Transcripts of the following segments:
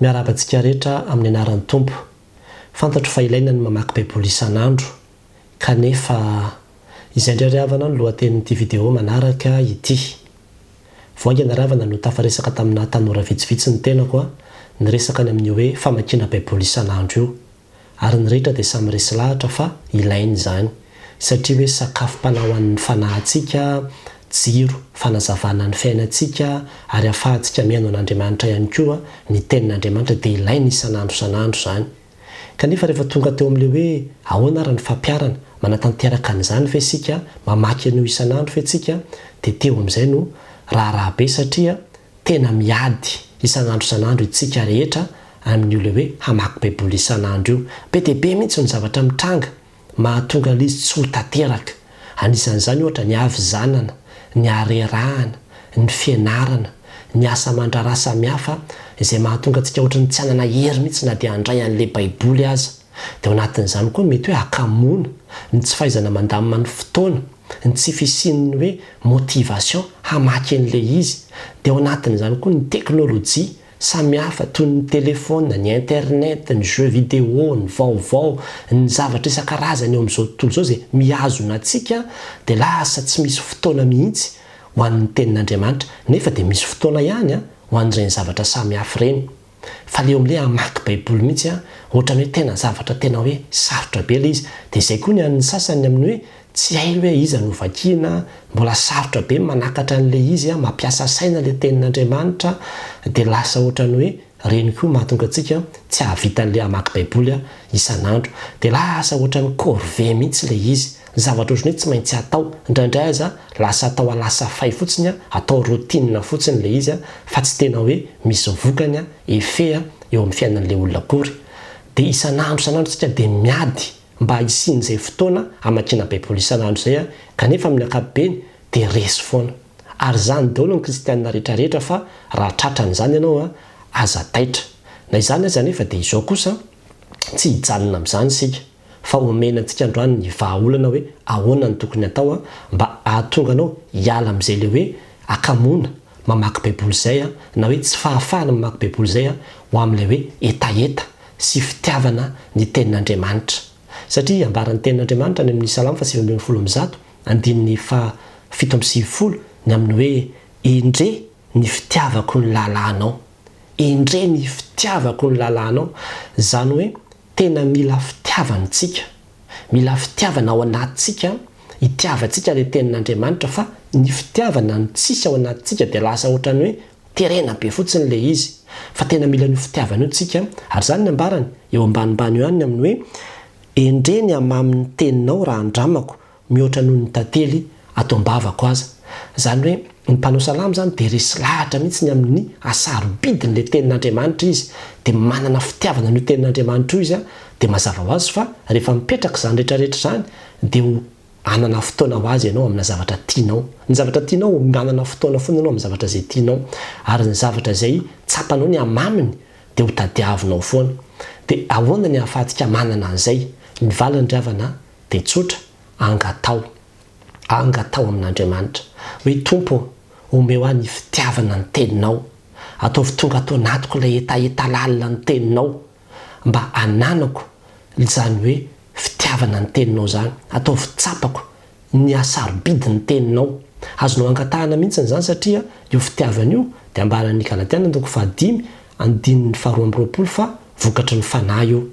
Miarahaba antsika rehetra amin'ny anaran'ny Tompo. Fantatro fa ilaina ny mamaky Baiboly isan'andro. Kanefa, izay indray ry havana no lohatenin'ity video manaraka ity. Vao haingana ry havana no tafaresaka taminà tanora vitsivitsy ny tenako, niresaka ny amin'io hoe famakiana Baiboly isan'andro io. Ary ny rehetra dia samy resy lahatra fa ilaina izany. Satria hoe sakafom-panahy ho an'ny fanahintsika, jiro, fanazavana ny fiainantsika, ary ahafahantsika mihaino an'Andriamanitra ihany koa ny Tenin'Andriamanitra dia ilaina isan'andro isan'andro izany. Kanefa rehefa tonga teo amin'ilay hoe ahoana ary ny fampiharana, manatanteraka an'izany ve isika, mamaky an'io isan'andro ve tsika, dia teo amin'izay no raharaha be satria Tena miady isan'andro isan'andro itsika rehetra amin'io le hoe hamaky baiboly isan'andro io. Be dia be mihitsy ny zavatra mitranga mahatonga ilay izy tsy ho tanteraka. Anisan'izany ohatra ny havizanana, ny harerahana, ny fianarana, ny asa aman-draharaha samihafa izay mahatonga antsika ohatran'ny tsy hanana hery mihitsy na dia handray an'ilay baiboly aza. Dia ao anatin'izany koa ny mety hoe hakamoana, ny tsy fahaizana mandamina ny fotoana, ny tsy fisian'ny hoe motivation hamaky an'ilay izy. Dia ao anatin'izany koa ny teknolojia samihafa toy ny telephone, ny internet, ny jeux vidéo, ny vaovao, ny zavatra isan-karazany eo amin'izao tontolo izao izay mihazona antsika dia lasa tsy misy fotoana mihitsy ho an'ny tenin'Andriamanitra. Nefa dia misy fotoana ihany ho an'ireny zavatra samihafa ireny. Fa le eo amle hamaky baiboly mihitsy an, ohatrany hoe tena zavatra tena hoe sarotra be le izy, de izay koa ny an'ny sasany ny amin'ny hoe tsy hay hoe iza no vakiana, mbola sarotra be ny manakatra an'le izy an, mampiasa saina le tenin'Andriamanitra, de lasa ohatrany hoe reny koa mahatonga antsika tsy hahavita an'le hamaky baiboly isan'andro, de lasa ohatrany corvée mihitsy le izy. Ny zavatra ohatran'ny hoe tsy maintsy atao. Indraindray aza lasa atao alasafay fotsiny, atao routine fotsiny ilay izy fa tsy tena hoe misy vokany, effet, eo amin'ny fiainan'ilay olona akory. Dia isan'andro isan'andro isika dia miady mba hisian'izay fotoana hamakiana Baiboly isan'andro izay kanefa amin'ny ankapobeny dia resy foana. Ary izany daholo ny kristiana rehetrarehetra fa raha tratran'izany ianao aza taitra. Na izany aza anefa dia izao kosa, tsy hijanona amin'izany isika. fa omena antsika androany ny vahaolana hoe ahoana no tokony atao mba hahatonga anao hiala amin'izay le hoe hakamoana mamaky baiboly izay na hoe tsy fahafahana mamaky baiboly izay ho amin'ilay hoe hetaheta sy fitiavana ny tenin'Andriamanitra. Satria ambaran'ny tenin'Andriamanitra any amin'ny Salamo faha 119 andininy faha 97 ny amin'ny hoe Endrey ny fitiavako ny lalànao. Endrey ny fitiavako ny lalànao. Izany hoe Tena mila fitiavana tsika. Mila fitiavana ao anatintsika, itiavantsika ilay tenin'Andriamanitra fa ny fitiavana no tsisy ao anatintsika dia lasa ohatran'ny hoe terena be fotsiny ilay izy. Fa tena mila an'io fitiavana io tsika ary izany ny ambarany eo ambanimbany eo ihany ny amin'ny hoe Endrey ny hamamin'ny teninao raha andramako mihoatra noho ny tantely ato am-bavako aza. Izany hoe ny mpanao salamo izany dia resy lahatra mihitsy ny amin'ny hasarobidin'ilay tenin'Andriamanitra izy, dia manana fitiavana an'io tenin'Andriamanitra io izy, dia mazava ho azy fa rehefa mipetraka izany rehetra rehetra izany dia ho hanana fotoana ho azy ianao amina zavatra tianao. Ny zavatra tianao, manana fotoana foana ianao amin'ny zavatra izay tianao, ary ny zavatra izay tsapanao ny hamaminy dia ho tadiavinao foana. Dia ahoana ny ahafahantsika manana an'izay? Ny valiny ry havana Dia tsotra, angataho. Angataho amin'Andriamanitra. Hoe, Tompo ô, omeo ahy ny fitiavana ny Teninao. Ataovy tonga ato anatiko ilay hetaheta lalina ny Teninao, mba hananako izany hoe fitiavana ny Teninao izany. Ataovy tsapako ny hasarobidin'ny Teninao. Azonao angatahana mihitsy izany satria io fitiavana io dia ambaran'ny Galatiana toko fahadimy andininy faharoa amby roapolo fa vokatry ny Fanahy io.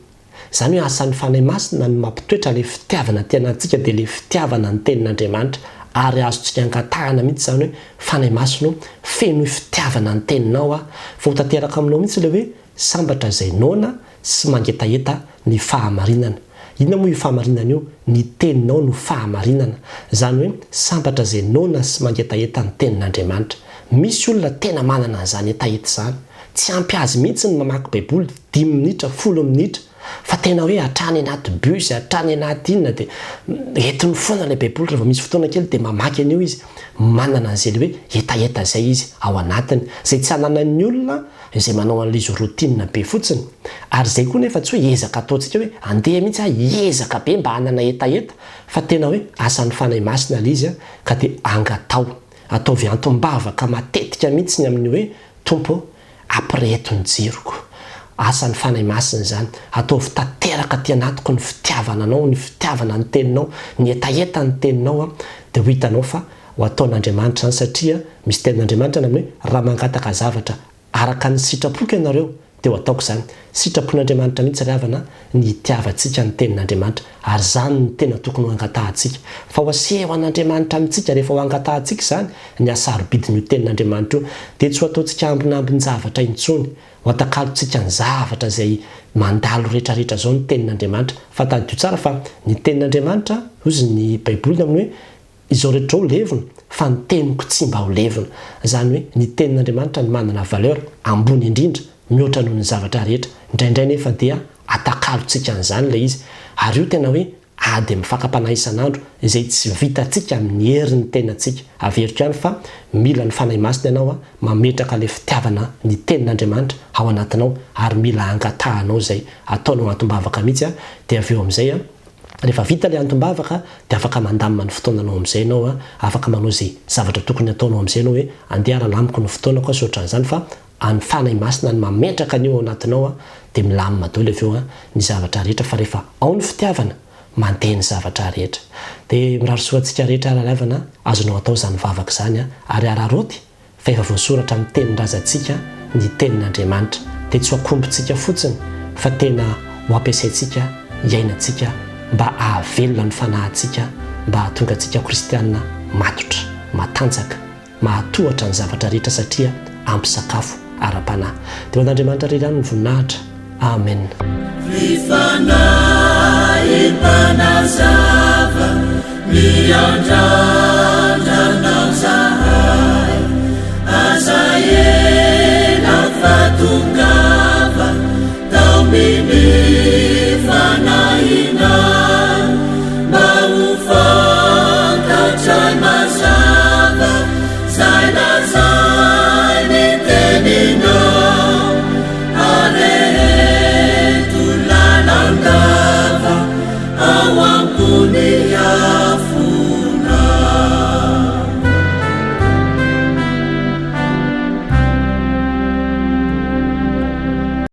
Izany hoe asan'ny Fanahy Masina ny mampitoetra ilay fitiavana aty anatintsika dia ilay fitiavana ny Tenin'Andriamanitra ary azontsika angatahana mihitsy izany hoe Fanahy Masina o, fenoy fitiavana ny Teninao aho fa ho tanteraka aminao mihitsy ilay hoe sambatra izay noana sy mangetaheta ny fahamarinana. Inona moa io fahamarinana io? Ny Teninao no fahamarinana. Izany hoe sambatra izay noana sy mangetaheta ny Tenin'Andriamanitra. Misy olona tena manana an'izany hetaheta izany. Tsy ampy azy mihitsy ny mamaky Baiboly dimy minitra, folo minitra, fa tena hoe hatrany anaty bus, hatrany anaty inona dia entiny foana ilay Baiboly rehefa misy fotoana kely dia mamaky an'io izy. Manana an'izay ilay hoe hetaheta izay izy ao anatiny, izay tsy ananan'ny olona izay manao an'ilay izy routine be fotsiny. Ary izay koa nefa tsy hoe ezaka ataontsika hoe andeha mihitsy aho hiezaka be mba hanana hetaheta, fa tena hoe asan'ny Fanahy Masina ilay izy ka dia angataho. Ataovy antom-bavaka matetika mihitsy ny amin'ny hoe Tompo ô, ampireheto ny jiroko. Asan'ny Fanahy Masina izany. Ataovy tanteraka aty anatiko ny fitiavana Anao, ny fitiavana ny Teninao, ny hetaheta ny Teninao an, dia ho hitanao fa ho ataon'Andriamanitra izany satria misy Tenin'Andriamanitra any amin'ny hoe raha mangataka zavatra araka ny sitrapoko ianareo dia ho ataoko izany. Sitrapon'Andriamanitra mihitsy ry havana ny hitiavantsika ny Tenin'Andriamanitra ary izany no tena tokony ho angatahantsika. Fa ho aseho an'Andriamanitra amintsika rehefa ho angatahantsika izany ny hasarobidin'io Tenin'Andriamanitra io dia tsy ho ataontsika ambinambin-javatra intsony Ho atakalontsika ny zavatra izay mandalo rehetrarehetra izao ny Tenin'Andriamanitra. Fa tadidio tsara fa ny Tenin'Andriamanitra, hozy ny Baiboly ny amin'ny hoe, izao rehetra izao ho levona, fa ny Teniko tsy mba ho levona. Izany hoe, ny Tenin'Andriamanitra no manana valeur ambony indrindra, mihoatra noho ny zavatra rehetra. Indraindray nefa dia atakalontsika an'izany ilay izy. Ary io tena hoe ady amin'ny fakam-panahy isan'andro izay tsy vitantsika amin'ny herin'ny tenantsika. Averiko ihany fa mila ny Fanahy Masina ianao mametraka ilay fitiavana ny Tenin'Andriamanitra ao anatinao ary mila angatahanao izay ataonao antom-bavaka mihitsy dia avy eo amin'izay rehefa vita ilay antom-bavaka dia afaka mandamina ny fotoananao amin'izay ianao, afaka manao izay zavatra tokony hataonao amin'izay ianao hoe andeha ary alamiko ny fotoanako sy ohatran'izany fa Any Fanahy Masina ny mametraka an'io ao anatinao an, dia milamina daholo avy eo an ny zavatra rehetra fa rehefa ao ny fitiavana, mandeha ny zavatra rehetra. Dia mirary soa antsika rehetra ary havana, azonao atao izany vavaka izany an, ary araraoty fa efa voasoratra amin'ny tenin-drazantsika ny tenin'Andriamanitra, dia tsy ho akombontsika fotsiny fa tena ho ampiasaintsika hiainantsika mba hahavelona ny fanahintsika mba hahatonga antsika ho kristiana matotra, matanjaka. Mahatohatra ny zavatra rehetra satria ampy sakafo ara-panahy. Dia ho an'Andriamanitra irery ihany ny voninahitra. Amen. Ry Fanahy Mpanazava miandrandra.